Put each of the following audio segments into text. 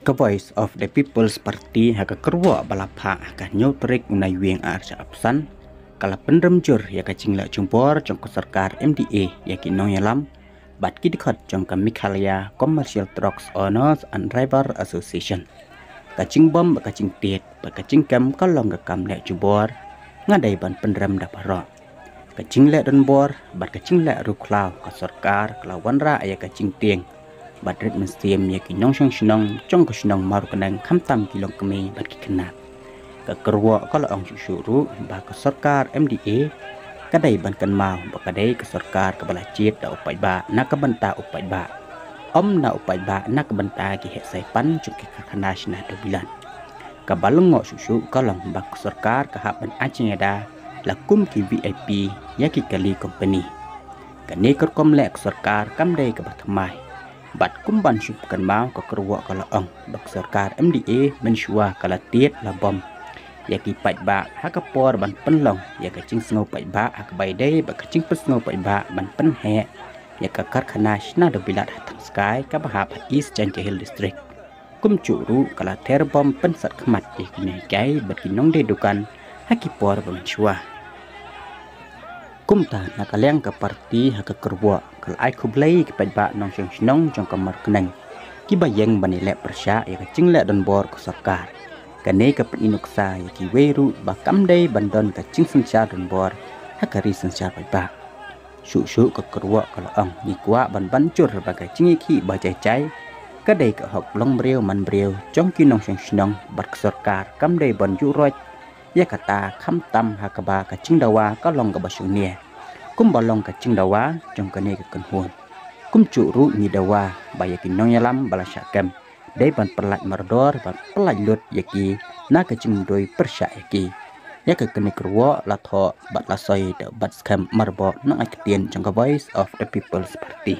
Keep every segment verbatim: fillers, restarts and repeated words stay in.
Ka Voice of the People's Party ha ka kyrwoh ba la phah ha ka hynñiew tarik u Naiwieng ar hajar arphew san, ka la pynrem jur ïa ka jingleh jingbor jong ka sorkar M D A ïa ki nongïalam bad ki dkhot jong ka Meghalaya Commercial Trucks Owners and Driver Association. Ka jingbam bad ka jingtied bad ka jingkem ka long ka kam leh jingbor, nga dei ban pynrem da baroh. Ka jingleh donbor bad ka jingleh riewkhlaw, ka sorkar ka la wanrah ïa ka jingtieng bad rit mynsiem ïa ki nongshong shnong jong ka shnong Mawryngkneng, khamtam ki longkmie bad ki khynnah. Ka kyrwoh ka la ong shuh shuh ruh ba ka sorkar M D A ka dei ban kynmaw ba ka dei ka sorkar kaba la jied da u paidbah na ka bynta u paidbah, ym na u paidbah na ka bynta ki heh sai pan jong ki karkhana shna dewbilat. Kaba lyngngoh shuh shuh ka long ba ka sorkar ka hap ban ai jingïada la kum ki V I P ïa ki kali company. Kane ka rukom leh ka sorkar kam dei kaba thymmai. Bad kum ban shu pynkynmaw, ka kyrwoh ka la ong ba ka sorkar M D A mynshuwa ka la tied la bam ïa ki paidbah ha ka por ban pynlong ïa ka jingsngew paidbah ha kaba ïadei bad ka jingpynsngew paidbah ban pynheh ïa ka karkhana shna dewbilat ha Thangskai kaba hap ha East Jaiñtia Hills District. Kumjuh ruh ka la ther bam pynsat khmat ïa ki nonghikai bad ki nongdie dukan ha ki por ba mynshuwa. Kumta na ka liang ka party ha ka kyrwoh ka la ai khublei ïa ki paidbah nongshong shnong jong ka Mawryngkneng kiba ïeng ban ïaleh pyrshah ïa ka jingleh donbor ka sorkar. Kane ka pyni nuksa ïa kiwei ruh ba kam dei ban don ka jingsynshar donbor ha ka ri synshar paidbah. Shuh shuh ka kyrwoh ka la ong, ngi kwah ban ban jur ba ka jingïakhih ba jai jai ka dei ka hok long briew man briew jong ki nongshong shnong bad ka sorkar kam dei ban ïuh roit ïa kata, khamtam ha kaba ka jingdawa ka long kaba shongnia kumba long ka jingdawa jong kane ka kynhun. Kumjuh ruh ngi dawa ba ïa ki nongïalam ba la shah kem dei ban pyllait mardor, ban pyllait lut ïa ki na ka jingmudui pyrshah ïa ki. Ïa ka kane ka kyrwoh la thoh bad la soi da u Batskhem Marbok, nongai ktien jong ka Voice of the People's Party.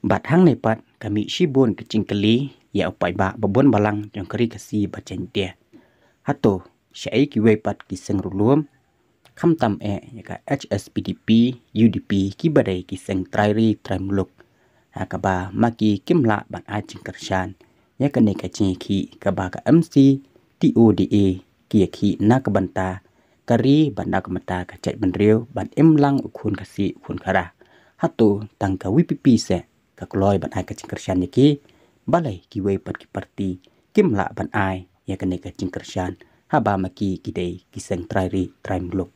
Bad hangne pat ka mih shibun ka jingkylli ïa u paidbah ba bun balang jong ka ri Khasi bad Jaiñtia. Hato shaei kiwei pat ki seng riewlum, khamtam eh ïa ka H S P D P, U D P, kiba dei ki seng trai ri trai muluk, ha kaba ma ki kim lah ban ai jingkyrshan ïa kane ka jingïakhih kaba ka M C T O D A ki ïakhih na ka bynta ka ri bad na ka bynta ka jaitbynriew ban im lang u khun Khasi u khun Khara. Hato tang ka V P P seh ka kloi ban ai ka jingkyrshan ïa ki? Balei kiwei pat ki party kim lah ban ai ïa kane ka jingkyrshan haba ma ki ki dei ki seng trai ri trai muluk?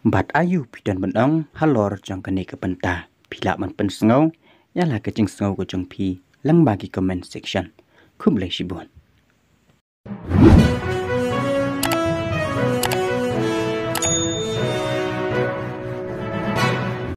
Bad aïu phi don ban ong halor jong kane ka bynta? Phi lah ban pynsngew ïa la ka jingsngew ka jong phi lyngba ki comment section. Khublei shibun.